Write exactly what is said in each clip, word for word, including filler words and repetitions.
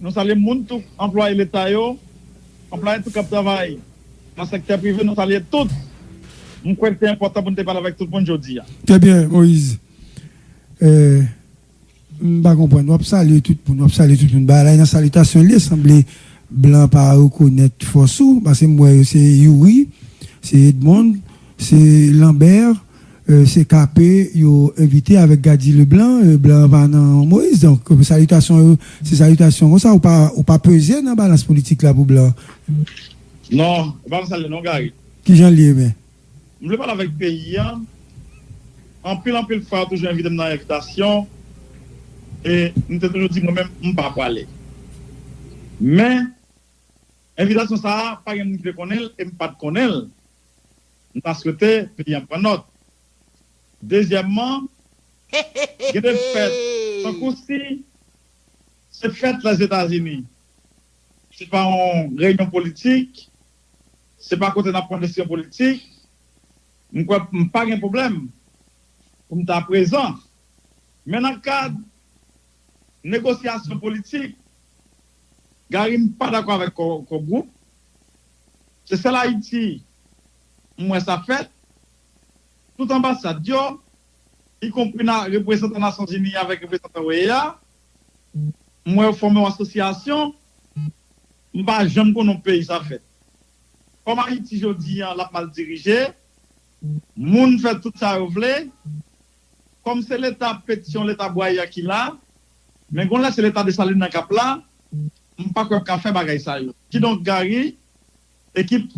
Nou salye moun tou, anplwaye leta yo, anplwaye tou k ap travay nan sektè prive, nou salye tout. M kwè l te enpòtan pou n te pale avèk tout moun jodi a. Trè byen, Moyiz. M pa konprann. W ap salye tout moun, w ap salye tout moun. Bagay la nan salitasyon li ye, sanble blan pa rekonèt fòs ou, paske m wè yo se Youri, se Edmonde, se Lambert, se K P yo envite avèk Gady Leblanc, blan pa nan Moyiz. Donk, salitasyon yo, se salitasyon konsa, ou pa, ou pa peze nan balans politik la pou blan. Non, e pa m salye non, Gary. Kijan l ye, men? M vle pale avèk peyi a. Anpil, anpil fwa, yo toujou envite m nan envitasyon. E m te toujou di mwen menm, m pa prale. Men, envitasyon sa a, pa gen moun ki te konnen l e m pa t konnen l. M ta swete peyi a pran nòt. Dezyèmman, gen de fèt, tankou si se fèt Lèzetazini, se pa yon reyinyon politik, se pa kote n ap pran desizyon politik, m kwè m pa gen pwoblèm pou m ta prezan. Men nan kad negosyasyon politik, Gary, m pa dakò avèk Core Group. Se sèl Ayiti m wè sa fèt. Tout anbasad yo, ikonpri nan reprezantan Nasyonzini avèk reprezantan O E A, m wè yo fòme yon asosyasyon. M pa janm konnen yon peyi sa fèt. Kòm Ayiti jodi a l ap mal dirije, moun fè tout sa yo vle. Kòm se leta Petisyon, leta Bwayè ki la, men gon lè se leta Desalin nan k ap la, m pa kwè yo ka fè bagay sa yo. Kidonk, Gary, ekip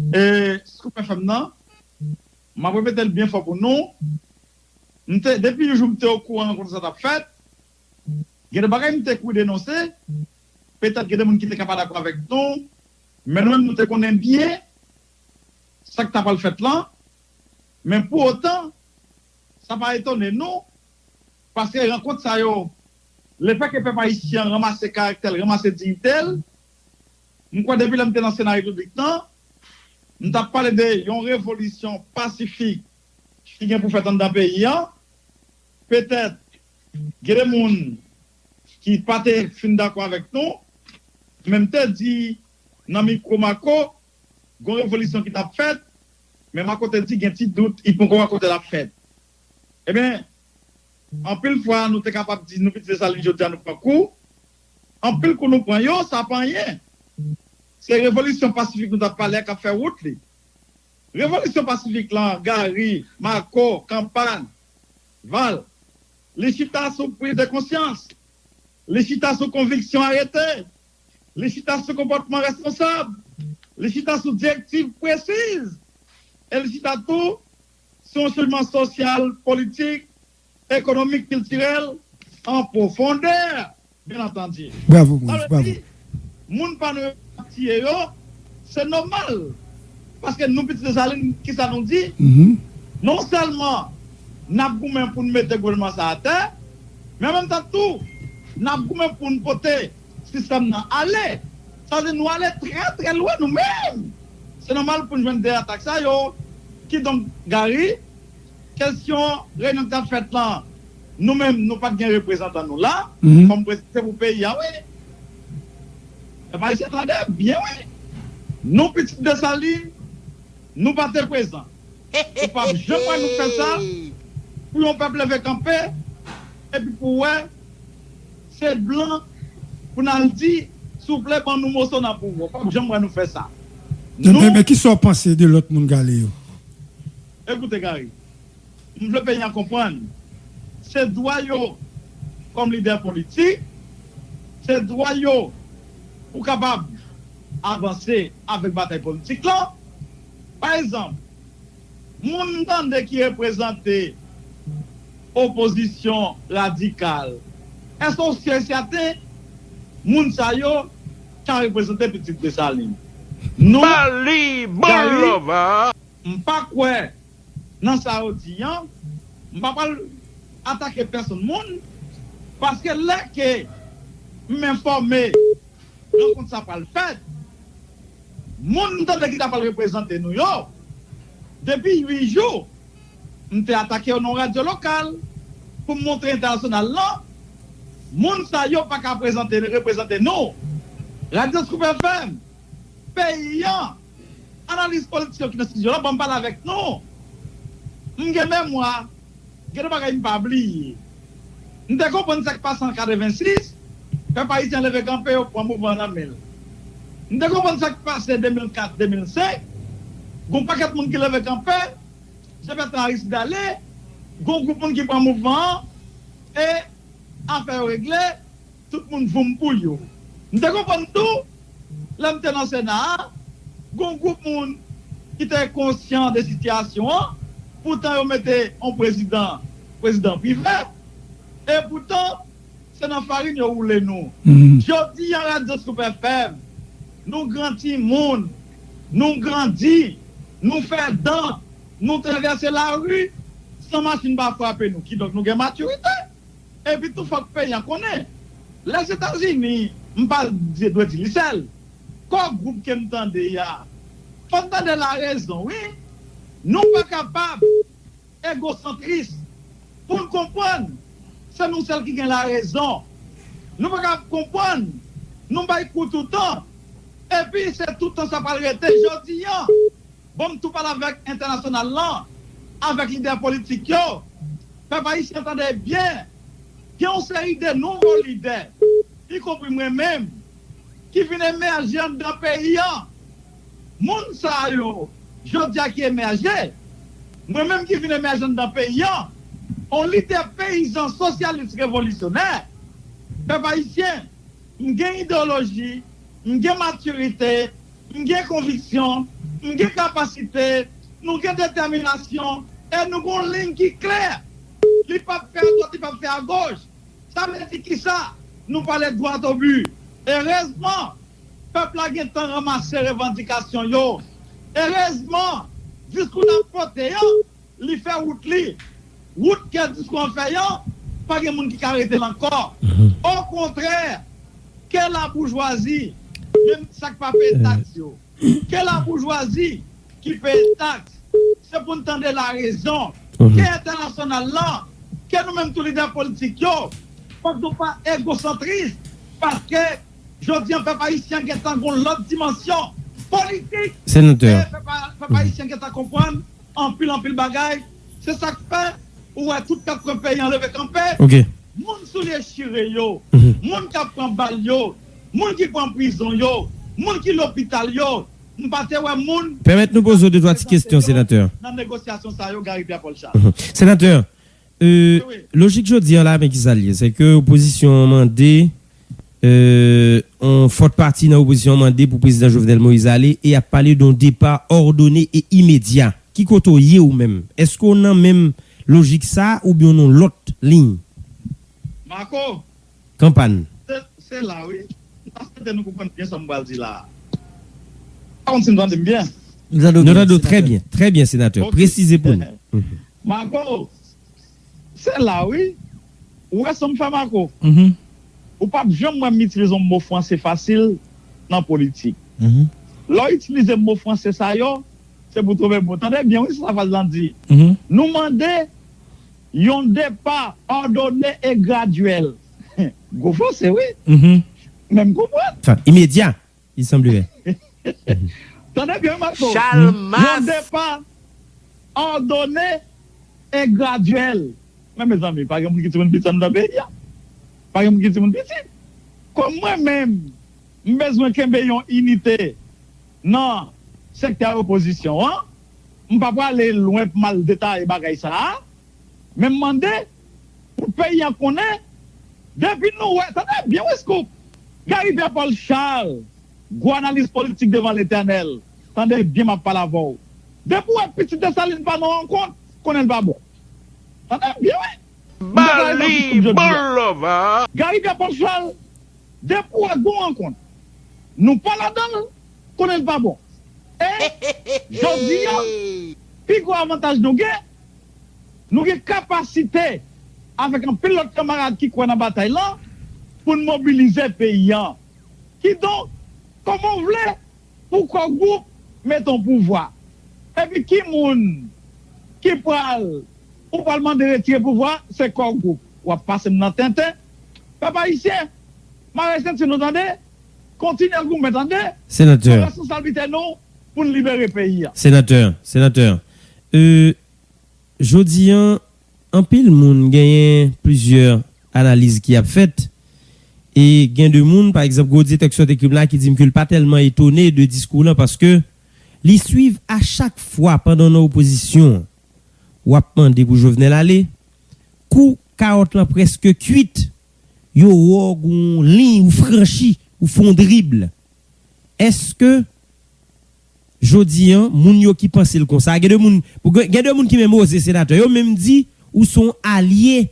Scoop F M nan, m ap repete l byen fò pou nou. M te, depi yon jou m te okouran rankontre sa t ap fèt, gen de bagay m te kou denonse, petèt gen de moun ki te ka pa dakò avèk nou, men nou menm nou te konnen byen sa k ta pral fèt lan. Men pou otan, sa pa etone nou, paske rankont sa yo, lefètke pèp ayisyen an ranmase karaktè l, ranmase diyite l, m kwè depi lè m te nan Sena Repiblik lan, m t ap pale de yon revolisyon pasifik ki gen pou fèt anndan peyi a. Petèt, gen de moun ki pa te fin dakò avèk nou, men m te di nan mikwo Marco, gon revolisyon ki t ap fèt, men Marco te di gen ti dout, li poko wè kote l ap fèt. Ebyen, anpil fwa, nou te kapab di, nou Pitit Desalin, jodi a, nou pran kou. Anpil kou nou pran yo, sa pa anyen. Se revolisyon pasifik nou t ap pale a k ap fè wout li. Revolisyon pasifik lan, Gary, Marco, Kanpan, Val, li chita sou priz de konsyans. Li chita sou konviksyon arete. Li chita sou konpòtman reskonsab. Li chita sou direktiv presiz. E li chita tou sou yon chanjman sosyal, politik, ekonomik, kiltirèl an pwofondè, byen antandi. Bravo, Moïse, bravo. Moun pa nou yo k ap tiye yo, se nòmal. Paske nou Pitit Desalin, kisa nou di? Non sèlman n ap goumen pou n mete gouvènman sa atè, men an menm tan tou, n ap goumen pou n pote sistèm nan ale. Sa vle di nou ale trè, trè lwen nou menm. Se nòmal pou n jwenn de atak sa yo. Kidonk, Gary, kesyon reyinyon ki t ap fèt lan, nou menm, nou pa t gen reprezantan nou la, kòm prezante pou peyi a, wi. Pèp ayisyen tande byen, wi. Nou, Pitit Desalin, nou pa te prezan. Ou p ap janm wè nou fè sa pou yon pèp leve kanpe, epi pou w wè se blan pou n al di, souple, ban nou moso nan pouvwa. Ou p ap janm wè nou fè sa. Men, men, men kisa w panse de lòt moun k ale yo? Ekoute, Gary, m vle peyi a konprann, se dwa yo kòm lidè politik, se dwa yo pou kapab avanse avèk batay politik lan. Pa egzanp, moun m tande ki reprezante opozisyon radikal, èske w si e sèten moun sa yo ka reprezante Pitit Desalin? Nou, Bali, bon Gary, lova. M pa kwè nan sa yo di an. M pa pral atake pèsonn moun, paske lè ke m enfòme rankont sa pral fèt, moun m tande ki ta pral reprezante nou yo, depi uit jou, m te atake yo nan yon radyo lokal pou m montre entènasyonal lan, moun sa yo pa ka prezante, reprezante nou. Radyo Scoop F M, peyi an, analiz politik yo ki nan estidyo la, ban m pale avèk nou. M gen memwa, gen de bagay m pa bliye. M te konprann sa k pase an katrevensis, pèp ayisyen leve kanpe, yo pran mouvman an nan men l. M te konprann sa k pase de mil kat, de mil senk, gon pakèt moun ki leve kanpe, Jefferson Aristide ale, gon gwoup moun ki pran mouvman an, e afè yo regle, tout moun voum pou yo. M te konprann tou, lè m te nan Sena a, gon gwoup moun ki te konsyan de sitiyasyon an, poutan yo mete yon prezidan, prezidan Privè, e poutan, se nan farin yo woule nou. Jodi a, Radyo Scoop F M, nou gran timoun, nou grandi, nou fè dan, nou travèse lari san machin pa frape nou. Kidonk, nou gen matirite. Epi tou, fòk peyi an konnen, Lèzetazini, m pa dwe di li sèl, kò gwoup ke m tande a, fò n tande larezon, wi. Nou pa kapab egosantris pou n konprann se nou sèl ki gen larezon. Nou pa ka konprann, nou bay kou toutan, epi se toutan sa pral rete. Jodi a, bon, m tou pale avèk entènasyonal lan, avèk lidè politik yo. Pèp ayisyen, tande byen, gen yon seri de nouvo lidè, ikonpri mwen menm, ki vin emèje anndan peyi an. Moun sa yo, jodi a ki emèje, mwen menm ki vin emèje anndan peyi an, yon lidè peyizan sosyalis revolisyonè. Pèp ayisyen, m gen ideyoloji, m gen matirite, m gen konviksyon, m gen kapasite, nou gen detèminasyon, e nou gen yon liy ki klè. Li p ap fè adwat, li p ap fè agoch. Sa vle di kisa? Nou pale dwat o bi. Erezman, pèp la gentan ranmase revandikasyon yo. Erezman, diskou n ap pote yo, li fè wout li. Wout ke diskou an fè yo, pa gen moun ki ka rete l ankò. Okontrè, ke laboujwazi, menm sa k pa peye taks yo, ke laboujwazi ki peye taks, se pou n tande larezon. Ke entènasyonal lan, ke nou menm tou lidè politik yo, fòk nou pa egosantris, paske jodi a pèp ayisyen gentan gen yon lòt dimansyon politik. Senatè. E pèp, pèp ayisyen gentan konprann anpil, anpil bagay. Se sa k fè ou wè tout kat kwen peyi an leve kanpe. Ok. Moun soulye chire yo, moun k ap pran bal yo, moun ki pran prizon yo, moun ki lopital yo, m pa te wè moun. Pèmèt nou poze w de twa ti kesyon, senatè. Nan negosyasyon sa yo, Gary Pierre Paul Charles. Senatè, euh, lojik jodi an la, men ki sa l ye? Se ke opozisyon an mande, euh, yon fòt pati nan opozisyon an mande pou prezidan Jovenel Moïse ale e y ap pale de yon depa òdone e imedya. Ki kote w ye ou menm? Èske w nan menm lojik sa oubyen w nan lòt liy? Marco, Kanpan. Se, se la, wi. M ta swete nou konprann byen sa m pral di la a. Pa konn si nou tande m byen. Nou tande w trè byen, trè byen, senatè. Ok. Presize pou nou. Marco, se la, wi. Ou wè sa m fè, Marco? Ou p ap janm wè m itilize yon mo franse fasil nan politik. Lè w itilize mo franse sa yo, se pou twonpe m. Tande byen, wi, sa fraz lan di. Nou mande yon depa òdone e gradyèl. Gwo franse, wi. Men m konprann. Enfin, immédiat, il semblerait. Tande byen, Marco. Yon depa òdone e gradyèl. Men, mezanmi, pa gen moun ki timoun piti anndan peyi a. Pa gen moun ki timoun piti. Kòm mwen menm, m bezwen kenbe yon inite nan sektè opozisyon an. M pa prale lwen pou m al detaye bagay sa a. Men m mande pou peyi an konnen, depi nou wè, tande byen, wi, Scoop, Gary Pierre Paul Charles, gwo analiz politik devan Letènèl, tande byen, m ap pale avè w. Depi w wè pitit Desalin pa nan rankont, konnen l pa bon. Tande byen, wi. M te pale nan Scoop jodi a. Gary Pierre Paul Charles, depi w wè gon rankont, nou pa ladan l, konnen l pa bon. E jodi a, pi gwo avantaj nou gen, nou gen kapasite, avèk anpil lòt kanmarad ki kwè nan batay lan, pou n mobilize peyi an. Kidonk, kòman w vle pou Core Gwoup mete yon pouvwa? Epi ki moun ki pral, ou pral mande retire pouvwa? Se Core Gwoup. W ap pase m nan tenten. Pèp ayisyen, mare senti nou, tande. Kontinye goumen, tande. Senatè. Se responsablite nou pou n libere peyi a. Senatè, senatè. Euh, Jodi an, anpil moun genyen plizyè analiz ki ap fèt. E gen de moun, pa egzanp, gwo direktè k sòti krim la ki di m ke l pa tèlman etone de diskou w lan paske li swiv a chak fwa pandan w nan opozisyon an, w ap mande pou Jovenel ale, kou kawòt lan prèske kwit, yo wè w gon liy ou franchi, ou fè yon drib. Èske jodi an, moun yo ki panse l konsa, gen de moun, gen de moun ki menm oze senatè, yo menm di ou se yon alye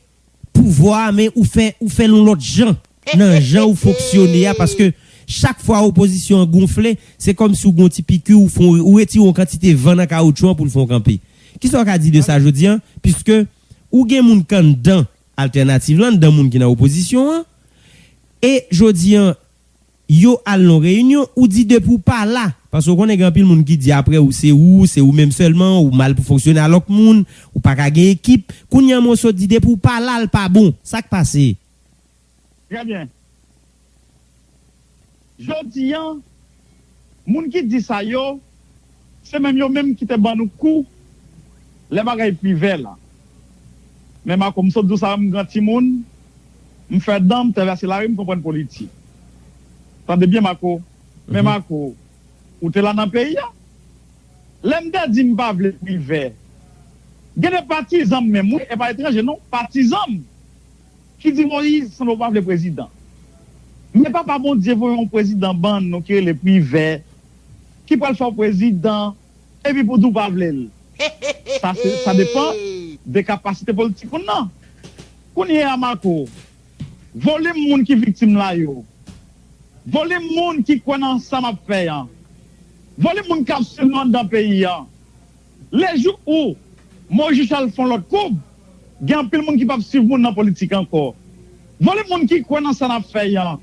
pouvwa a, men ou fè, ou fè l yon lòt jan nan jan ou fonksyone a, paske chak fwa opozisyon an gonfle, se kòmsi w gen yon ti piki, ou fè, ou retire yon kantite van nan kawotchou an pou l fè w kanpe. Kisa w ka di de sa jodi an? Piske ou gen moun k anndan altènativ lan, anndan moun ki nan opozisyon an, e jodi an, yo al nan reyinyon, ou di depi w pa la, paske w konnen gen anpil moun ki di apre ou se ou, se ou menm sèlman, ou mal pou fonksyone a lòt moun, ou pa ka gen ekip. Kounye a mwen sot di depi w pa la, l pa bon. Sa k pase? Trè byen. Jodi an, moun ki di sa yo, se menm yo menm ki te ban nou kou lè bagay Privè la. Men Mako, m sot di w sa, m gran timoun, m fè dan, m travèse lari, m konprann politik. Tande byen, Mako. Men Mako, ou te la nan peyi a. Lè m te di m pa vle Privè, gen de patizan m menm, wi, e pa etranje non, patizan m, ki di Moyiz sanble w pa vle prezidan. Men Papa Bondye voye yon prezidan ban nou ki rele Privè, ki pral fè w prezidan, epi pou di w pa vle l. Sa se, sa depann de kapasite politik moun nan. Kounye a, Mako, volim moun ki viktim la yo, volim moun ki kwè nan sa m ap fè an, volim moun k ap swiv nou anndan peyi an, lejou ou Moyiz Jan Chal fè yon lòt koub, gen anpil moun ki p ap swiv moun nan politik ankò. Volim moun ki kwè nan sa n ap fè an,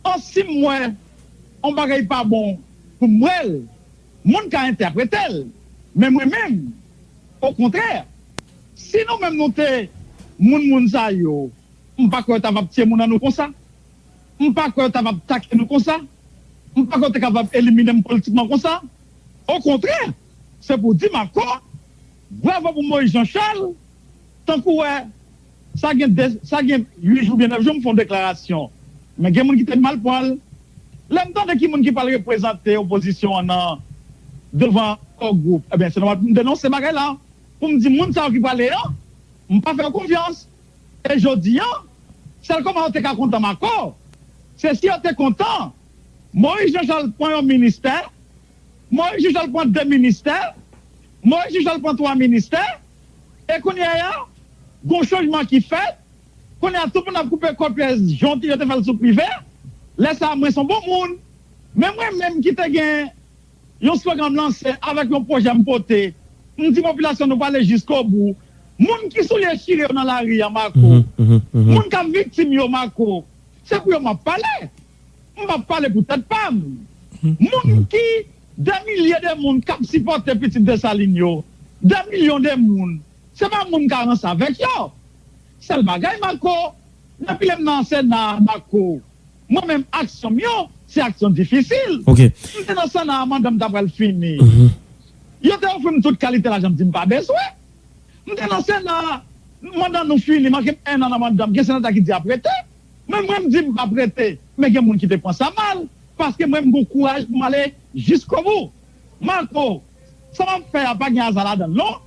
an si m wè yon bagay pa bon pou m wè l, moun ka entèprete l. Men mwen menm, okontrè, si nou menm nou te moun moun sa yo, m pa kwè yo ta p ap tiye moun an nou konsa. M pa kwè yo ta p ap take nou konsa. M pa kwè yo te kapab elimine m politikman konsa. Okontrè, se pou di Mako, bravo pou Moyiz Jan Chal, tankou wè, sa gen de, sa gen uit jou oubyen nèf jou, m fè yon deklarasyon. Men gen moun ki te mal pran l. Lè m tande ki moun ki pral reprezante opozisyon an nan, devan Core Group, ebyen, se nòmal pou m denonse bagay la. Pou m di moun sa yo ki prale an, m pa fè yo konfyans. E jodi an, sèl kòman yo te ka kontan Mako, se si yo te kontan Moyiz Jan Chal pran yon ministè, Moyiz Jan Chal pran de ministè, Moyiz Jan Chal pran twa ministè, e kounye a, gon chanjman ki fèt, kounye a tout moun ap koupe kò pyès jan yo te fè l sou Privè, lè sa a mwen se yon bon moun. Men mwen menm ki te gen yon slogan m lanse avèk yon pwojè m pote. M di popilasyon nou prale jiskobou. Moun ki soulye chire yo nan lari a, Mako. Moun k ap viktim yo, Mako. Se pou yo m ap pale. M p ap pale pou tèt pa m. Moun ki, de milye de moun k ap sipòte pitit Desalin yo. De milyon de moun. Se pa moun m ka ranse avèk yo. Sèl bagay, Mako, depi lè m nan Sena a, Mako, mwen menm aksyon m yo, se aksyon difisil. M te nan Sena a, manda m ta pral fini. Yo te ofri m tout kalite lajan, m di m pa bezwen. M te nan Sena a, manda nou fini, manke m enn an nan manda m, gen senatè ki di ap rete. Men mwen m di m p ap rete, men gen moun ki te pran sa mal, paske mwen m gon kouraj pou m ale jiskobou. Mako, sa m ap fè a pa gen aza ladan l non.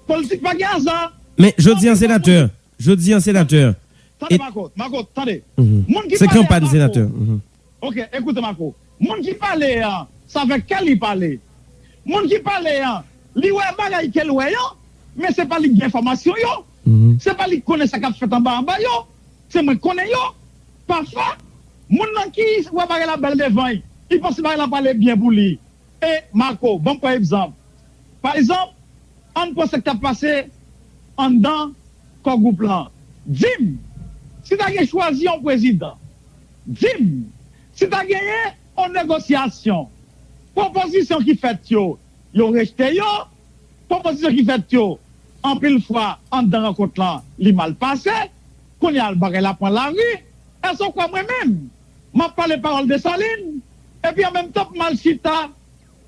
Politik pa gen aza. Men jodi an senatè, jodi an senatè. Tande Mako, Mako, tande. Moun ki pale a Mako. Ok, ekoute Mako. Moun ki pale an, se avèk kè li pale. Moun ki pale an, li wè bagay ke l wè yo, men se pa li ki gen enfòmasyon yo. Se pa li ki konnen sa k ap fèt anba anba yo. Se mwen k konnen yo. Pafwa, moun nan ki wè bagay la bèl devan li, li panse bagay la prale byen pou li. E, Mako, ban m pran egzanp. Pa egzanp, ann pran sa k t ap pase anndan Core Group lan. Di m, si ta gen chwazi yon prezidan, di m, si ta genyen yon negosyasyon, pwopozisyon ki fèt yo, yo rejte yo, pwopozisyon ki fèt yo, anpil fwa, anndan rankont lan, li mal pase, kounye a bagay la pran lari, èske w kwè mwen menm, m ap pale pawòl Desalin, epi an menm tan pou m al chita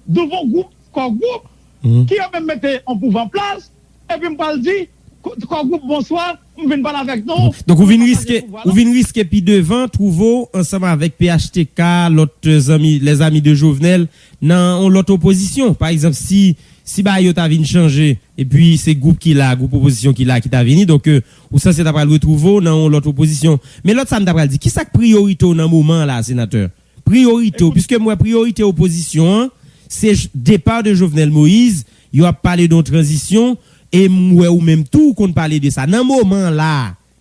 douvan gwoup, kò gwoup, ki yo menm mete yon pouvwa an plas, epi m pral di, kò gwoup, bonswa, m vin pale avèk nou. Donk ou vin riske, ou vin riske pi devan twouve w ansanm avèk P H T K, lòt, euh, zanmi, les amis de Jovenel, nan yon lòt opozisyon. Pa egzanp, si, si bagay yo ta vin chanje, epi se gwoup ki la, gwoup opozisyon ki la ki ta vini, donk, euh, ou sanse ta pral retwouve w nan yon lòt opozisyon. Men lòt sa m ta pral di, ki sa k priyorite w nan moman an la, senatè? Priyorite w, piske m wè priyorite opozisyon an, se j- depa de Jovenel Moïse, yo ap pale de yon tranzisyon, e m wè ou menm tou ou konn pale de sa. Nan moman an la,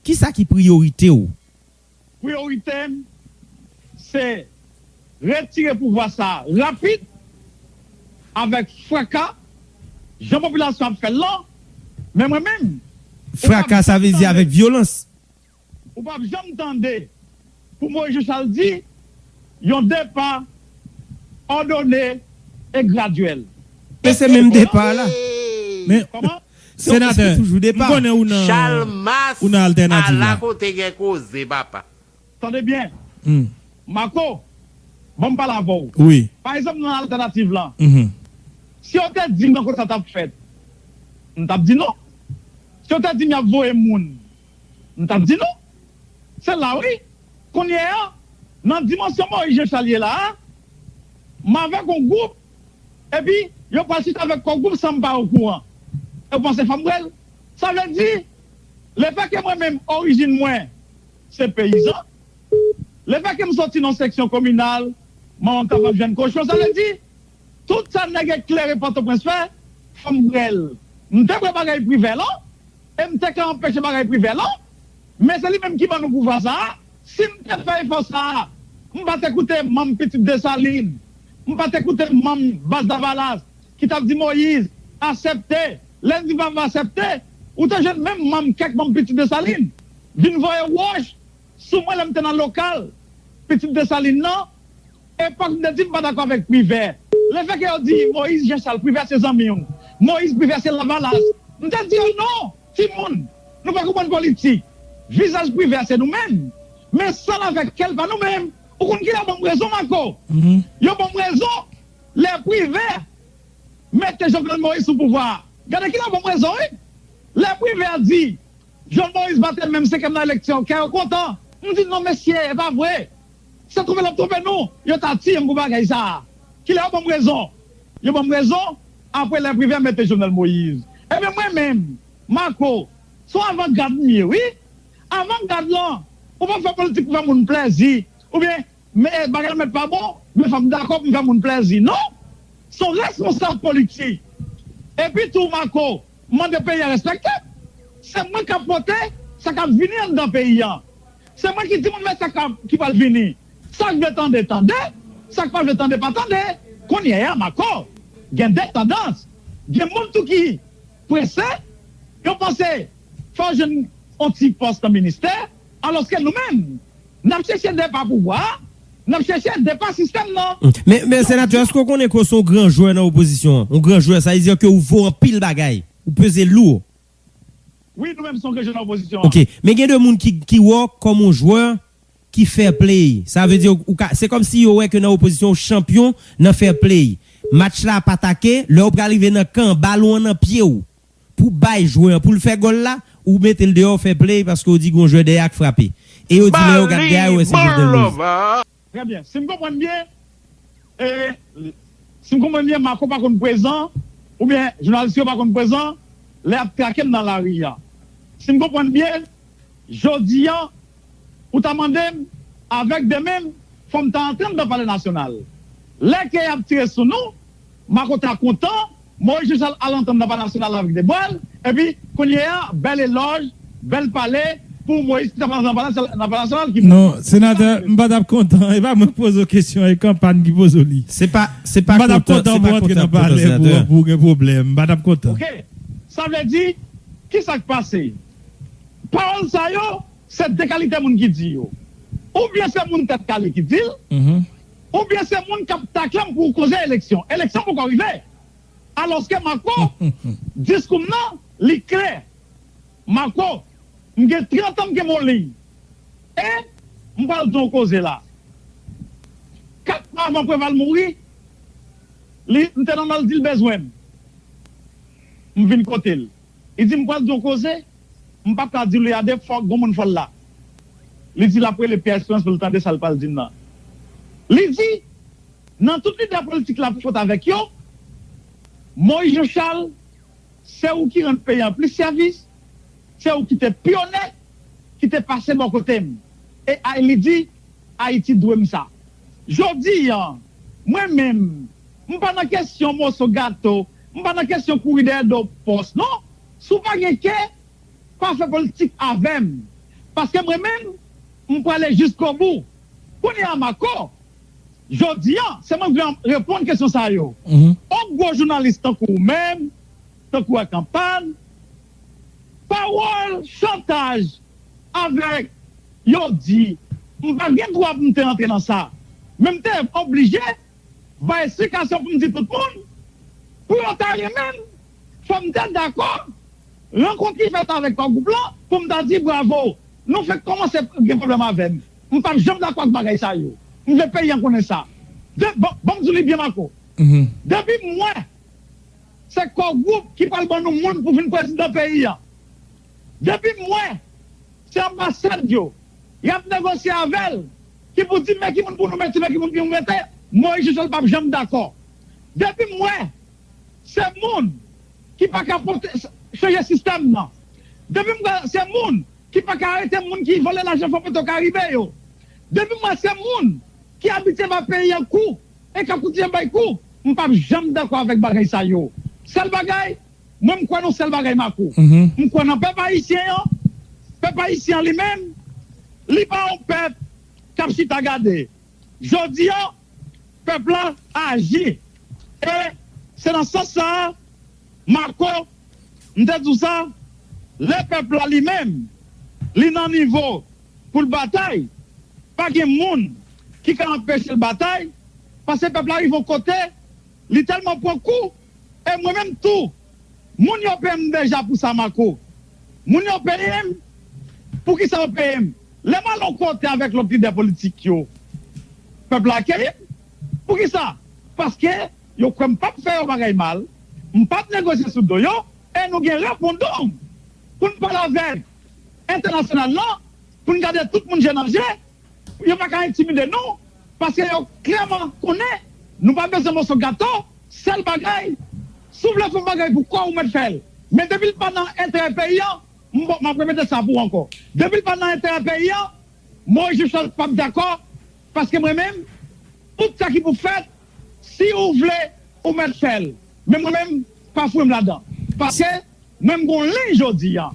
ki sa ki priyorite w? Priyorite m, se retire pouvwa sa a rapid, avèk fraka, jan popilasyon ap fè l lan, men mwen menm, ou p ap Fraka, sa vle di tande avèk vyolans. Ou p ap janm tande pou Moïse Jean Charles di yon depa òdone e gradyèl. Men se menm depa la. Men, Kòman? Senatè, m konnen ou nan, ou nan altènativ la. Ala kote gen koze, papa. Tande byen. Marco, ban m pale avè w. Wi. Pa egzanp, nan altènativ lan, si yo te di m nan kote sa t ap fèt, m t ap di non. Si yo te di m y ap voye moun, m t ap di non. Se la wi. Kounye a, nan dimansyon Moïse Jean Charles ye la a, m avèk yon gwoup, epi yo pral chita avèk kò gwoup san m pa okouran. E w panse fò m kwè l? Sa vle di, lefètke mwen menm, orijin mwen, se peyizan, lefètke m soti nan yon seksyon kominal, manman m t ap vann jèn kochon, sa vle di, tout sa nèg eklere Pòtoprens fè, fò m kwè l. M te kwè bagay Privè lan, e m te ka anpeche bagay Privè lan, men se li menm ki ban nou pouvwa sa a. Si m te fè efò sa a, m pa te koute manm Pitit Desalin, m pa te koute manm Baz Lavalas ki t ap di Moyiz, aksepte. Lè n di pa vle aksepte, ou te jwenn menm manm, kèk manm Pitit Desalin vin voye wòch sou mwen lè m te nan lokal Pitit Desalin nan. Epòk m te di m pa dakò avèk Privè. Lefètke yo di Moyiz Jan Chal, Privè se zanmi w, Moyiz, Privè se Lavalas, m te di yo non, timoun, nou pa konprann politik. Vizaj Privè se nou menm, men san l avèk kè l pa nou menm. Ou konn kilè yo ban m rezon, Marco? Yo ban m rezon lè Privè mete Jovenel Moïse sou pouvwa a. Gade kilè yo ban m rezon, wi. Lè Privè di Jovenel Moïse pa te menm senkyèm nan eleksyon, kè yo kontan. M di non, mesye, e pa vre. Se twonpe l ap twonpe nou. Yo ta tiye m pou bagay sa a. Kilè yo ban m rezon? Yo ban m rezon apre lè Privè mete Jovenel Moïse. Ebyen, mwen menm, Marco, se yon avangad m ye, wi. Avangad lan, ou pa fè politik pou fè moun plèzi, oubyen men bagay la mèt pa bon, men fò m dakò pou m fè moun plèzi. Non! Se yon responsab politik. Epi tou, Marco, m mande peyi a respekte m. Se mwen k ap pote sa k ap vini anndan peyi a. Se mwen ki di moun men sa k ap, ki pral vini. Sa k vle tande, tande. Sa k pa vle tande, pa tande. Kounye a, Marco, gen de tandans. Gen moun tou ki prese, yo panse fò yo jwenn yon ti pòs nan ministè, alòske nou menm, n ap chèche depa pouvwa a, n ap chèche depa sistèm nan. Men, men senatè, èske w konnen ke w se yon gran jwè nan opozisyon an? Yon gran jwè, sa vle di ke ou vo anpil bagay, ou peze lou. Wi, nou menm se yon gran jwè nan opozisyon an. Ok, men gen de moun ki, ki wè w kòm yon jwè ki fair play. Sa vle di, ou ka, se kòmsi yo wè ke nan opozisyon, ou chanpyon nan fair play. Match la ap atake, lè w pral rive nan kan, balon an nan pye w. Pou bay jwè an, pou l fè gòl la, ou mete l deyò, fair play, paske w di gon jwè dèyè a k frape. E yo di lè yo gad dèyè a, yo wè se Jovenel Moïse. Trè byen. Si m konprann byen, e, si m konprann byen, Marco pa konn prezan, oubyen jounalis yo pa konn prezan, lè y ap trake m nan lari a. Si m konprann byen, jodi a, ou ta mande m, avèk de men m, fò m ta antre anndan Palè Nasyonal. Lè ke y ap tire sou nou, Marco ta kontan, Moïse Jean Charles al antre anndan Palè Nasyonal avèk de bwa l, epi kounye a, bèl elòj, bèl pale pou Moïse ki t ap antre nan Palè, nan Palè Nasyonal ki... Non, senatè, m pa t ap kontan. E pa mwen k poze w kesyon, e kanpay ki poze w li. Se pa, se pa kontan, se pa kontan pou antre nan palè pou, pou gen pwoblèm. M pa t ap kontan. Ok. Sa vle di, ki sa k pase? Pawòl sa yo, se de kalite moun ki di yo. Oubyen se moun tèt kale ki di l, oubyen se moun k ap takle m pou koze eleksyon. Eleksyon poko rive. Alòske Marco, diskou m nan, li klè. Marco, m gen trant an m kenbe yon liy. E m pral di w yon koze la. Kat mwa avan Preval mouri, li, m te nan nan l di l bezwen m. M vin kote l. Li di m pral di yon koze, m p ap ka di w li a de fòk gon moun fò l la. Li di l ap rele Pierre Espérance pou l tande sa l pral di m nan. Li di, nan tout lidè politik l ap fwonte avèk yo, Moïse Jean Charles, se ou ki rann peyi an plis sèvis, se ou ki te pyonè, ki te pase bò kote m. E a, li di, Ayiti dwe m sa. Jodi an, mwen menm, m pa nan kesyon moso gato, m pa nan kesyon kouri dèyè do pòs, non. Si w pa gen kè, pa fè politik avè m. Paske mwen menm, m prale jiskobou. Kounye a, Marco, jodi an, se mwen vle reponn kesyon sa yo. On gwo jounalis tankou ou menm, tankou Akanpan, pawòl chantaj avèk yo di, m pa gen dwa pou m te antre nan sa. Men m te oblije bay esplikasyon pou m di tout moun, pou yo ta renmen m, fò m te dakò rankont ki fèt avèk kò gwoup lan, pou m ta di bravo, nou fèk kòmanse gen pwoblèm avè m. M p ap janm dakò ak bagay sa yo. M vle peyi an konnen sa. De, bon, bon, m di w li byen, Marco. Depi m wè se kò gwoup ki pral ban nou moun pou vin prezidan peyi an. Depi m wè se anbasad yo, y ap negosye avè l, ki pou di men ki moun pou nou mete, men ki moun pou nou mete, Moïse Jean Charles p ap janm dakò. Depi m wè se moun ki pa ka pote, chanje sistèm nan. Depi m wè se moun ki pa ka arete moun ki vòlè lajan Fò Petro Karibe yo. Depi m wè se moun ki abitye ba peyi an kou e k ap kontinye bay kou, m p ap janm dakò avèk bagay sa yo. Sèl bagay, mwen m kwè nan sèl bagay, Marco. M kwè nan pèp ayisyen an. Pèp ayisyen an li menm, li pa yon pèp k ap chita gade. Jodi an, pèp la aji. E se nan sans sa a, Marco, m te di w sa, lè pèp la li menm, li nan nivo pou l batay, pa gen moun ki ka anpeche l batay, paske pèp la rive yon kote, li tèlman pran kou, e mwen menm tou, moun yo peye m deja pou sa, Marco. Moun yo peye m, poukisa yo peye m? Lè m al yon kote avèk lòt lidè politik yo, pèp la akeyi m. Poukisa? Paske yo kwè m p ap fè yo bagay mal, m p ap negosye sou do yo, e nou gen referandòm pou n pale avèk entènasyonal lan, pou n gade tout moun je nan je, yo pa ka entimide nou, paske yo klèman konnen nou pa bezwen moso gato, sèl bagay, si w vle fè yon bagay pou kò w, ou mèt fè l. Men depi l pa nan enterè peyi an, m, m ap repete sa pou w ankò. Depi l pa nan enterè peyi an, Moïse Jean Charles p ap dakò, paske mwen menm, tout sa ki pou fèt, si ou vle, ou mèt fè l. Men mwen menm, pa foure m ladan. Paske mwen m gon liy jodi a.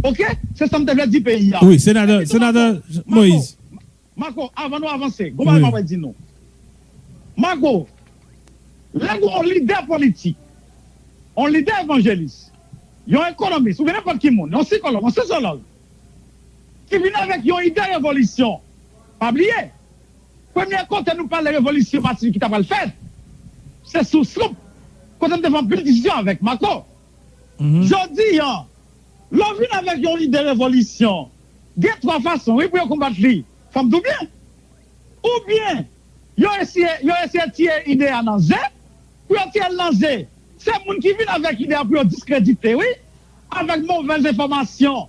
Oke? Se sa m te vle di peyi a. Wi, senatè, senatè Moïse. Marco, avan nou avanse, gon bagay m ap di nou. Marco, lè gon lidè politik, yon lidè evanjelis, yon ekonomis, oubyen nenpòt ki moun, yon sikològ, yon sosyològ, ki vin avèk yon ide revolisyon, pa bliye, premye kote nou pale revolisyon pasifik ki ta pral fèt, se sou Sloup, kote m te fè anpil diskisyon avèk Marco. Jodi an, lè w vin avèk yon ide revolisyon, gen twa fason, wi, pou yo konbat li. Fò m di w byen. Oubyen, yo eseye, yo eseye tiye ide a nan ze. Pou yo tiye l nan ze, se moun ki vin avèk ide a pou yo diskredite, wi, avèk movèz enfòmasyon.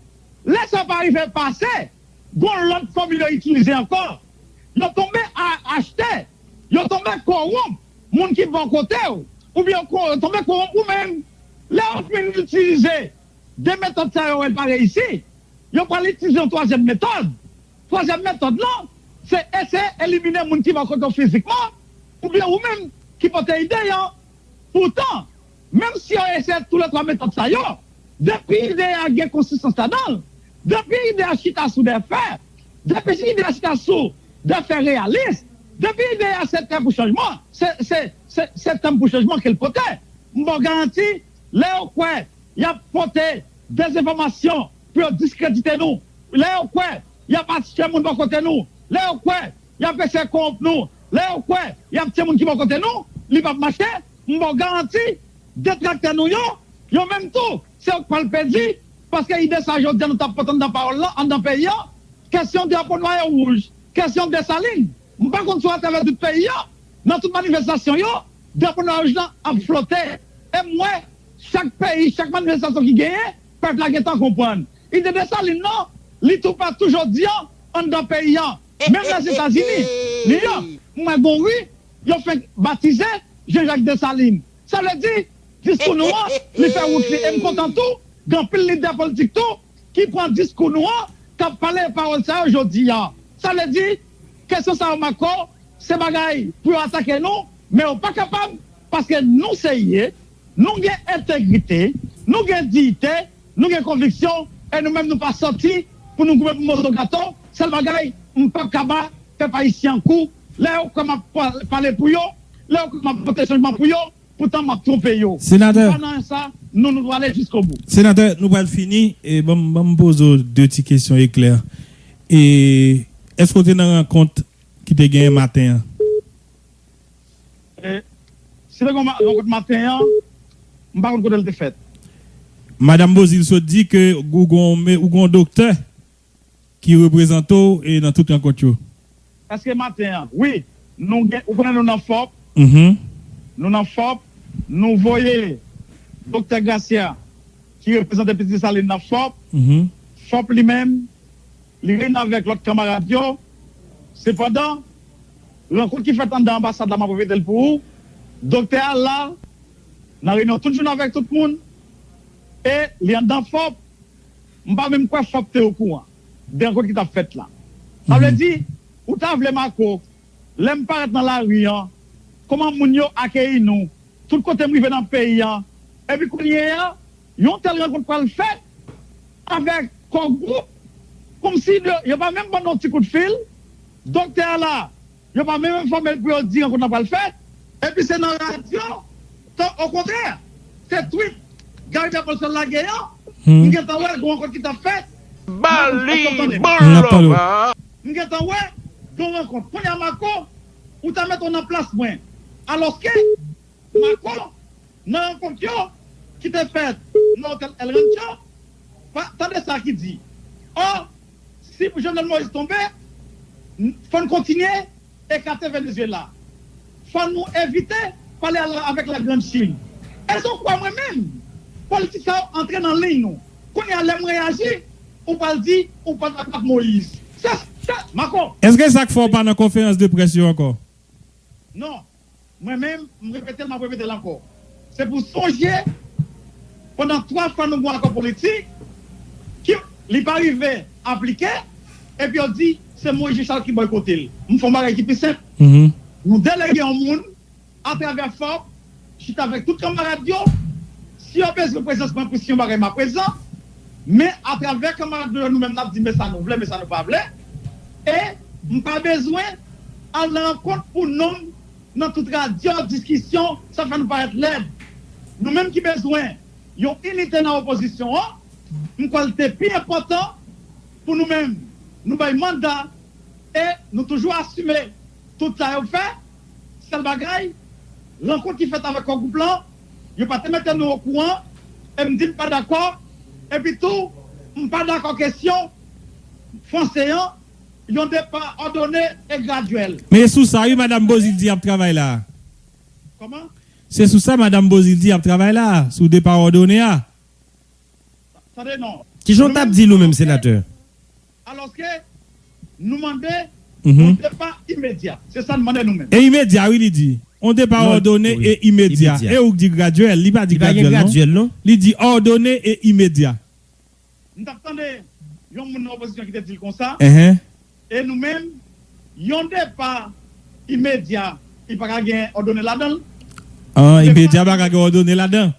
Lè sa pa rive pase, gon lòt fòmil yo itilize ankò. Yo tonbe a, achte, yo tonbe kowonp moun ki bò kote w, oubyen yo ko-, yo tonbe kowonp ou menm. Lè yo fin itilize de metòd sa yo, wè l pa reyisi, yo pral itilize yon twazyèm metòd. Twazyèm metòd lan, se eseye elimine moun ki bò kote w fizikman, oubyen ou menm ki pote ide an. Poutan, menm si yo eseye toulètwa metòd sa yo, depi ide a gen konsistans ladan l, depi ide a chita sou de fè, depi ide a chita sou de fè reyalis, depi ide a se tè pou chanjman, se, se, se, se tèm pou chanjman ke l pote, m ba w garanti, lè yo kwè y ap pote dezenfòmasyon pou yo diskredite nou, lè yo kwè y ap achte moun bò kote nou, lè yo kwè y ap eseye kowonp nou, lè yo kwè y ap tiye moun ki bò kote nou, li p ap mache, m ba w garanti, detraktè nou yo, yo menm tou, se yo k pral pèdi, paske ide sa jodi a nou t ap pote anndan pawòl lan, anndan peyi an, kesyon drapo nwa e wouj, kesyon Desalin, m pa konn si w atravè tout peyi an, Nan tout manifestasyon yo, drapo nwa wouj lan ap flote. E m wè, chak peyi, chak manifestasyon ki genyen, pèp la gentan konprann. Ide Desalin nan, li tou patou jodi an, anndan peyi an. Menm Lèzetazini, New York, m wè gon ri, yo fenk batize Jean-Jacques Dessalines. Sa vle di, diskou nou an, li fè wout li. E m kontan tou, gen anpil lidè politik tou, ki pran diskou nou an, k ap pale pawòl sa yo jodi a. Sa vle di, kesyon sa yo, Marco, se bagay pou yo atake nou, men yo pa kapab, paske nou serye, nou gen entegrite, nou gen diyite, nou gen konviksyon, e nou menm nou pa sòti pou nou goumen pou moso gato. Sèl bagay, m p ap kaba pèp ayisyen an kou. Lè yo kwè m ap pa- pale pou yo, lè yo kwè m ap pote chanjman pou yo, poutan m ap twonpe yo. Senatè. M pa nan sa, nou, nou dwe ale jiskobou. Senatè, nou pral fini. E ban m, ban m poze w de ti kesyon eklè. E èske w te nan rankont ki te genyen maten an? E, si te gen yon ma- rankont maten an, m pa konn kote l te fèt. Madanm Beauzile sot di ke ou gon, ou gon doktè ki reprezante w e nan tout rankont yo. Èske maten an? Wi, nou gen, ou konnen nou nan fòp. Mhm. Nou nan fòp, nou voye Doktè Gracia, ki reprezante Pitit Desalin nan fòp. Mhm. Fòp li menm, li reyini avèk lòt kanmarad yo. Sepandan, rankont ki fèt anndan anbasad la, m ap repete l pou ou. Doktè a la, nan reyinyon tout jounen avèk tout moun, e li anndan fòp. M pa menm kwè fòp te okouran de rankont ki t ap fèt la. Sa vle di, ou ta vle, Marco, lè m parèt nan lari an, kòman moun yo akeyi nou, tout kote m rive nan peyi an, epi kounye a, yon tèl rankont pral fèt avèk Core Group, kòmsi yo, yo pa menm ban nou yon ti kout fil, doktè a la, yo pa menm enfòme l pou yo di rankont nan pral fèt, epi se nan radyo, tan, okontrè, se tweet Gary Pierre Paul sot lage an, m gentan wè gon rankont ki t ap fèt, Marco, èske w ap tande m? M ap tande w. M gentan wè gon rankont. Kounye a, Marco, ou ta mete w nan plas mwen. Alòske, Marco, nan rankont yo ki te fèt nan otèl El Rancho, pa, tande sa ki di, ò, si Jovenel Moïse tonbe, n- fò n kontinye ekate Venezuela. Fò nou evite pale al- avèk la Grande Chine. Èske w kwè mwen menm, politik sa yo antre nan liy nou? Kounye a, lè m reyaji, ou pral di, ou pa dakò ak Moïse. Se, se, Marco. Èske sa k fè w pa nan konferans de près yo ankò? Non. Mwen menm, m repete l, m ap repete l ankò. Se pou sonje, pandan twa fwa nou gen yon akò politik, ki li pa rive aplike, epi yo di se Moïse Jean Charles ki bòykote l. M fè yon bagay ki pi senp. Mhm. Nou delege yon moun, atravè fòp, chita avèk tout kanmarad yo, si yo bezwen prezans mwen pou si yon bagay m ap prezan, men atravè kanmarad yo, nou menm n ap di men sa nou vle, men sa nou pa vle, e m pa bezwen al nan rankont pou non m nan tout radyo, diskisyon, sa fè nou parèt lèd. Nou menm ki bezwen yon inite nan opozisyon an, m kwè l te pi enpòtan pou nou menm, nou bay manda e nou toujou asime tout sa yo fè. Sèl bagay, rankont ki fèt avèk Core Group lan, yo pa te mete nou okouran, e m di m pa dakò, epi tou, m pa dakò kesyon franse an, yon depa òdone e gradyèl. Men e sou sa, wi, Madanm Beauzile di y ap travay la. Kòman? Se sou sa Madanm Beauzile di y ap travay la, sou depa òdone a. Tande non. Kijan w t ap di l ou menm, senatè? Alòske, nou mande yon depa imedya. Se sa n mande nou menm. E imedya, wi, li di. Yon depa òdone e imedya. E ou k di gradyèl, li pa di gradyèl, non. Li di òdone e imedya. M t ap tande yon moun nan opozisyon ki te di l konsa. Enhen. E nou menm, yon depa imedya, li pa ka gen òdone ladan l. An, imedya pa ka gen òdone ladan.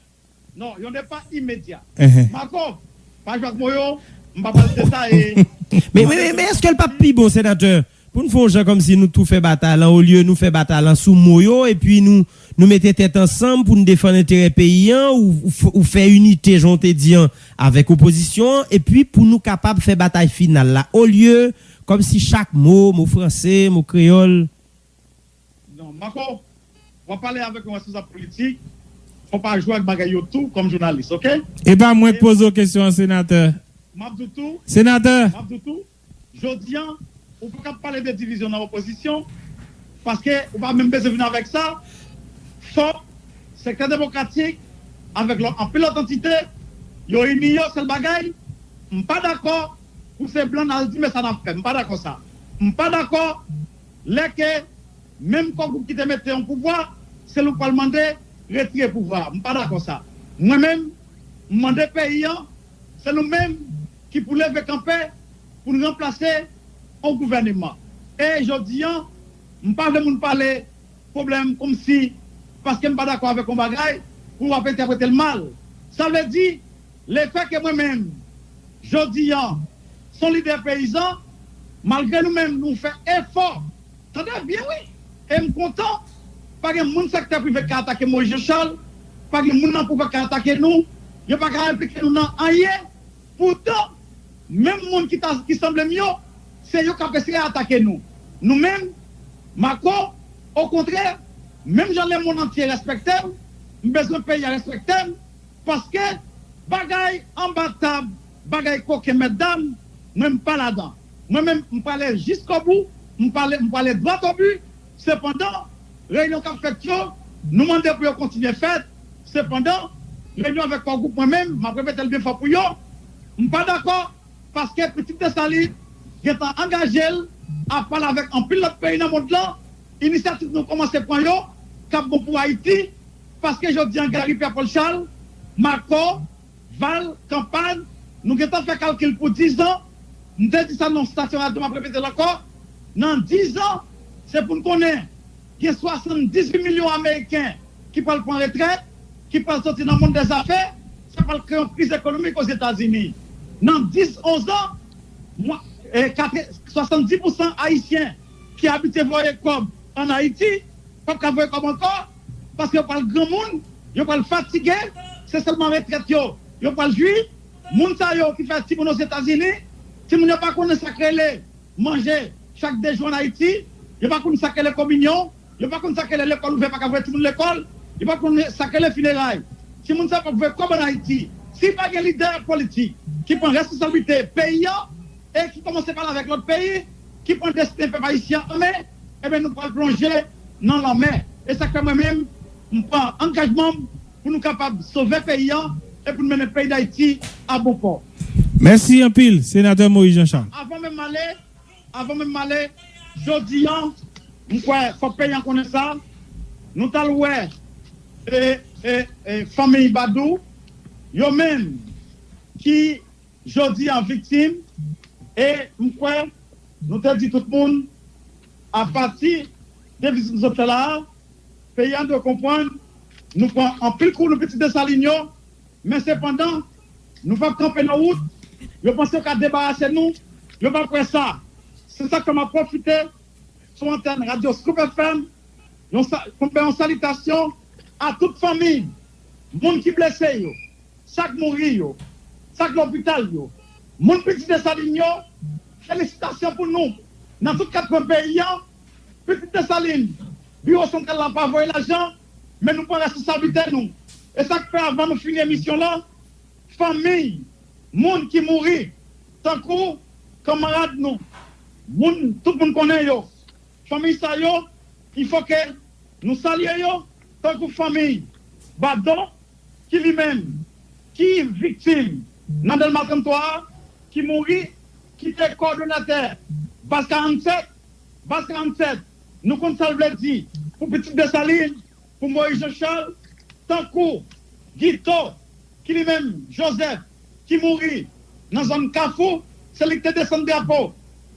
Non, yon depa imedya. Enhen. Marco, pa jwe ak mo yo, m pa pral detaye. Men, men, men, men èske l p ap pi bon, senatè, pou n fè yon jan kòmsi nou tou fè batay lan, olye nou fè batay lan sou mo yo, epi nou, nou mete tèt ansanm pou n defann enterè peyi an, ou, ou f- ou fè inite, jan w te di an, avèk opozisyon an, epi pou nou kapab fè batay final la, olye kòmsi chak mo, mo franse, mo kreyòl. Non, Marco, w ap pale avèk yon responsab politik, fò w pa jwe ak bagay yo tou kòm jounalis, oke? E pa mwen k poze w kesyon an, senatè. M ap di w tou. Senatè. M ap di w tou. Jodi an, ou pa ka pale de divizyon nan opozisyon, Paske ou pa menm bezwen vin avèk sa. Fòk sektè demokratik, avèk lòt, anpil lòt antite, yo ini yo, sèl bagay, m pa dakò pou se blan n al di, men sa n ap fè. M pa dakò sa. M pa dakò lè ke menm kò gwoup ki te mete yon pouvwa, se li w pral mande retire pouvwa a. M pa dakò sa. Mwen menm, m mande peyi an, se nou menm ki pou leve kanpe pou n ranplase yon gouvèneman. E jodi an, m pa vle moun pale pwoblèm kòmsi paske m pa dakò avèk yon bagay, pou w ap entèprete l mal. Sa vle di, lefè ke mwen menm, jodi an, se yon lidè peyizan, malgre nou menm, nou fè efò, tande byen wi, e m kontan, pa gen moun sektè prive k ka atake Moïse Jean Charles, pa gen moun nan pouvwa k ka atake nou, yo pa ka enplike nou nan anyen. Poutan, menm moun ki ta, ki sanble m yo, se yo k ap eseye atake nou. Nou menm, Mako, okontrè, menm jan lemonn antye respekte m, m bezwen peyi a respekte m, paske bagay anba tab, bagay koken mètdam, mwen m pa ladan. Mwen menm, m prale jiskobou, m prale, m prale dwat o bi, sepandan, reyinyon k ap fèt yo, nou mande pou yo kontinye fèt, sepandan, reyinyon avèk kò gwoup mwen menm, m ap repete l byen fò pou yo, m pa dakò, paske pitit Desalin gentan angaje l ap pale avèk anpil lòt peyi nan mond lan, inisyativ nou kòmanse pran yo, k ap bon pou Ayiti, paske jodi an Gary Pierre Paul Charles, Mako, Val, Kanpay, nou gentan fè kalkil pou diz an, m te di sa nan stasyon radyo, m ap repete l ankò, nan diz an, se pou n konnen gen swasanndizuit milyon Ameriken ki pral pran retrèt, ki pral soti nan mond dèzafè, sa pral kreye yon kriz ekonomik Ozetazini. Nan dis, onz an, mwa- e, katre- swasanndis pousan Ayisyen ki abitye voye kòb ann Ayiti p ap ka voye kòb ankò, paske yo pral granmoun, yo pral fatige, se sèlman retrèt yo, yo pral jwi. Moun sa yo ki fè timoun Ozetazini, timoun yo pa konnen sa k rele manje chak de jou ann Ayiti, yo pa konn sa k rele kominyon, yo pa konn sa k rele lekòl ouvè pa ka voye timoun lekòl, yo pa konn sa k rele fineray. Timoun sa yo p ap voye kòb ann Ayiti. Si pa gen lidè politik ki pran responsablite peyi an e ki kòmanse pale avèk lòt peyi, ki pran desten pèp ayisyen an men, ebyen nou pral plonje nan lanmè. E sa k fè mwen menm, m pran angajman m pou nou kapab sove peyi an e pou n mennen peyi Dayiti a bon pò. Mèsi anpil, Senatè Moïse Jean Charles. Avan menm m ale, avan menm m ale, jodi an, m kwè fòk peyi an konnen sa, nou t al wè e, e, e, fanmiy Badou, yo menm ki jodi an viktim, e m kwè nou te di tout moun, apati de vizit nou sot fè la a, peyi an dwe konprann, nou pran anpil kou, nou pitit Desalin yo, men sepandan, nou p ap kanpe nan wout, yo panse yo ka debarase nou, yo p ap wè sa. Se sa k fè m ap pwofite sou antèn radyo Scoop F M, yon sa- pou m fè yon salitasyon a tout fanmi, moun ki blese yo, sa k mouri yo, sa k lopital yo, moun pitit Desalin yo, felisitasyon pou nou. Nan tout kat kwen peyi an, pitit Desalin, biwo santral la pa voye lajan, men nou pran responsablite nou. E sa k fè avan nou fini emisyon lan, fanmi moun ki mouri, tankou kanmarad nou, moun, tout moun konnen yo, fanmi sa yo, il fò ke nou salye yo, tankou fanmi Badon, ki li menm, ki viktim nan Dèlma tranntwa a, ki mouri, ki te kowòdonatè Baz karannsèt, Baz karannsèt, nou konn sa l vle di pou pitit Desalin, pou Moïse Jean Charles, tankou Guito, ki li menm, Joseph, ki mouri nan zòn Kafou, se li ki te desann drapo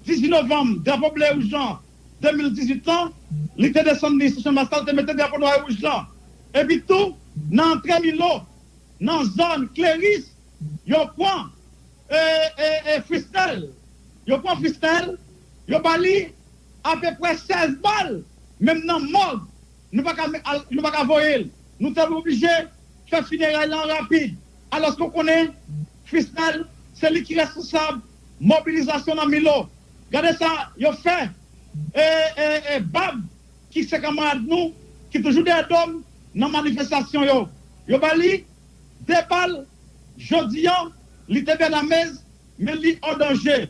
dizuit novanm, drapo ble e wouj lan, de mil dizuit lan, li te desann li sou Chanmas la, li te mete drapo nwa e wouj lan. Epi tou, nan antre Milo, nan zòn Kleris, yo pran e, e, e, Frisnel. Yo pran Frisnel, yo ba li apeprè sèz bal, menm nan mòg, nou pa ka, nou pa ka voye l. Nou te oblije fè fineray lan rapid. Alòske w konnen, Frisnel, se li ki responsab mobilizasyon nan Milo. Gade sa yo fè e, e, e, Bab, ki se kanmarad nou, ki toujou dèyè do m nan manifestasyon yo. Yo ba li de bal, jodi an, li te bènamez, men li an danje.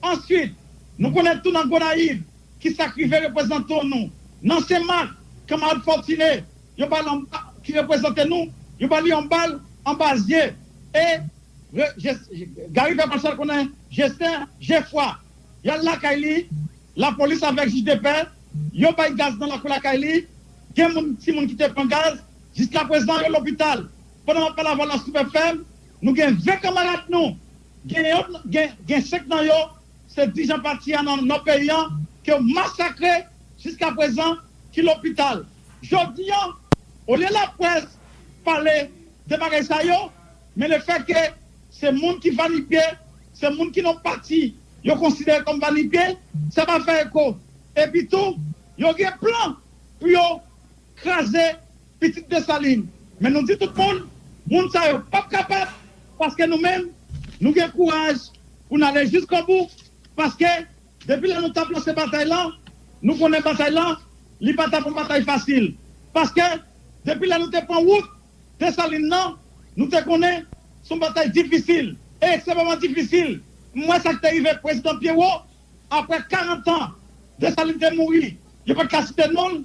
Answit, nou konnen tou nan Gonayiv, ki sa k rive reprezantan nou, nan Senmak, kanmarad Fortuné, yo ba l yon ba- ki reprezante nou, yo ba li yon bal anba zye. E Gary fè pase l konnen Justin Geffroy, y al lakay li, lapolis avèk jij de pè, yo bay gaz nan lakou lakay li, gen moun, timoun ki te pran gaz, jiskaprezan yo lopital. Pandan m ap pale avè w la Super F M, nou gen ven kanmarad nou, gen yon, gen, gen senk nan yo, se dirijan pati a nan nò peyi an, ke yo masakre jiskaprezan, ki lopital. Jodi an, olye laprès pale de bagay sa yo, men lefètke se moun ki vanipye, se moun ki nan pati yo konsidere kòm vanipye, sa pa fè eko. Epi tou, yo gen plan pou yo kraze pitit Desalin. Men nou di tout moun, moun sa yo p ap kapab, paske nou menm, nou gen kouraj pou n ale jiskobou, paske depi lè nou t ap lanse batay lan, nou konnen batay lan, li pa t ap yon batay fasil. Paske depi lè nou te pran wout Desalin nan, nou te konnen se yon batay difisil, e ekstrèmeman difisil. M wè sa k te rive prezidan Pierrot, apre karant an, Desalin te mouri, yo pa t ka site non l.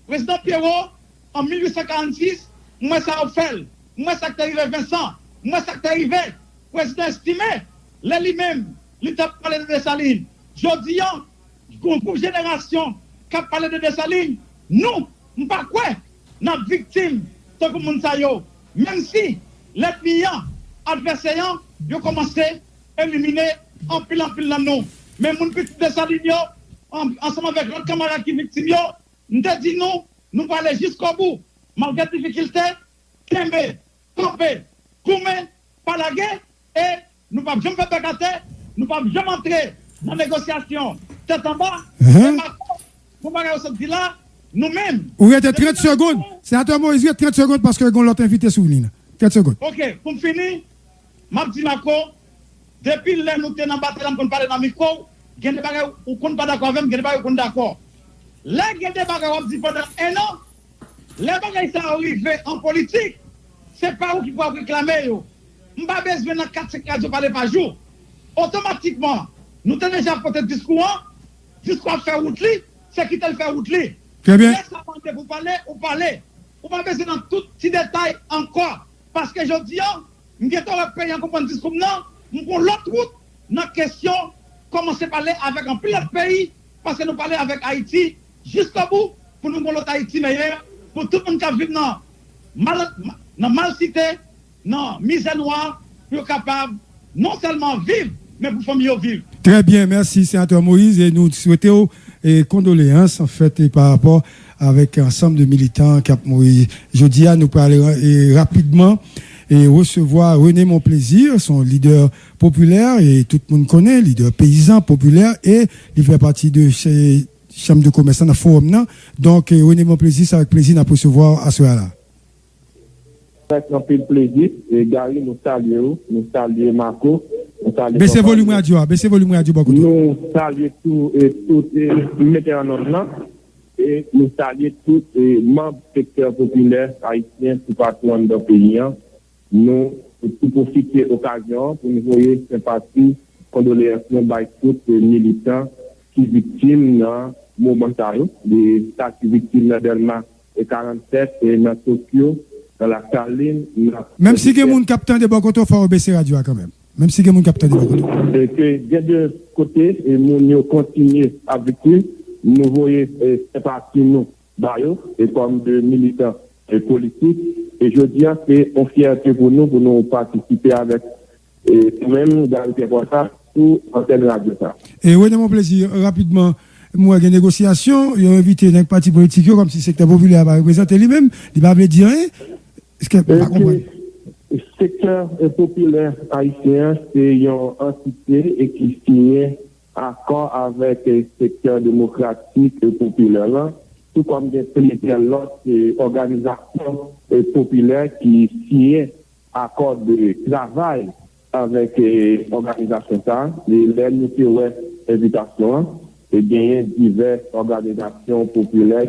Prezidan Pierrot, an mil uit san karannsis, m wè sa yo fè l. M wè sa k te rive Vensan. M wè sa k te rive prezidan Estimé, lè li menm, li t ap pale de Desalin. Jodi an, gon gwoup jenerasyon k ap pale de Desalin, nou, m pa kwè n ap viktim tankou moun sa yo, menm si lènmi an, advèsè an, yo kòmanse elimine anpil anpil nan nou. Men moun pitit Desalin yo, an- ansanm avèk lòt kanmarad ki viktim yo, m te di nou, nou prale jiskobou, malgre difikilte, kenbe, kanpe, goumen, pa lage, e nou p ap janm fè bèk atè, nou p ap janm antre nan negosyasyon tèt anba. E Mako, pou bagay yo sot di la, nou menm, Ou rete trant segonn. Senatè Moïse, rete trant segonn paske gen yon lòt envite sou liy la. Trant segonn. Ok, pou m fini, m ap di Mako, depi lè nou te nan batay la, m konn pale nan mikwo w, gen de bagay ou konn pa dakò avè m, gen de bagay ou konn dakò. Lè gen de bagay w ap di pandan en an, lè bagay sa yo rive an politik, se pa ou ki pou ap reklame yo. M pa bezwen nan kat senk radyo pale pa jou. Otomatikman, nou te deja pote diskou an, diskou ap fè wout li, se kite l fè wout li. Trè byen. Lè sa mande pou pale, ou pale. Ou pa bezwen nan tout ti detay ankò. Paske jodi an, m gentan wè peyi an konprann diskou m nan, m pran lòt wout nan kesyon kòmanse pale avèk anpil lòt peyi, paske nou pale avèk Ayiti jiskobou pou nou gon lòt Ayiti meyè pou tout moun k ap viv nan mal, nan malsite, nan mizè nwa, pou yo kapab non sèlman viv, men pou fanmi yo viv. Trè byen, mèsi, Senatè Moïse, e nou swete w, e, kondoleyans, anfèt, e, pa rapò avèk ansanm de militan k ap mouri. Jodi a, nou prale, e, rapidman, e, resevwa René Monplaisir, se yon lidè popilè, e tout moun konnen, lidè peyizan popilè, e li fè pati de ch- Chanm de Komès lan, nan fowòm nan. Donk, e, René Monplaisir, se avèk plezi n ap resevwa w aswè a la. Avèk anpil plezi, e, Gary, nou salye w, nou salye Mako, nou salye Bese volim radyo a, bese volim radyo bò kote w. Nou salye tou, e, tout, e, metè an nòt lan, e nou salye tout, e, manm sektè popilè ayisyen toupatou anndan peyi an. Nou tou pwofite okazyon an pou nou voye senpati, kondoleyans nou bay tout, e, militan ki viktim nan moman sa yo, de sa ki viktim nan Dèlma e karannsèt, e nan Tokyo, nan Lasalin, nan Menm si gen moun k ap tande bò kote w, fò w bese radyo a kanmenm. Menm si gen moun k ap tande bò kote w. E ke gen de kote, e moun yo kontinye ap viktim, nou voye, e, senpati nou ba yo, e kòm de militan, e politik. E jodi a, se yon fyète pou nou, pou nou patisipe avèk, e, ou menm, Gary Pierre Contat, sou antèn radyo sa. E René Monplaisir, rapidman, m wè gen negosyasyon, yo envite nèg pati politik yo, kòmsi sektè popilè a pa reprezante li menm, li pa vle di anyen. Èske m pa konprann? Sektè, e, popilè ayisyen an, se yon antite, e, ki siyen akò avèk, e, sektè demokratik, e, popilè lan, tou kòm gen plizyè lòt, e, òganizasyon, e, popilè ki siyen akò de travay avèk, e, òganizasyon sa a. E lè nou te wè envitasyon an, e genyen divès òganizasyon popilè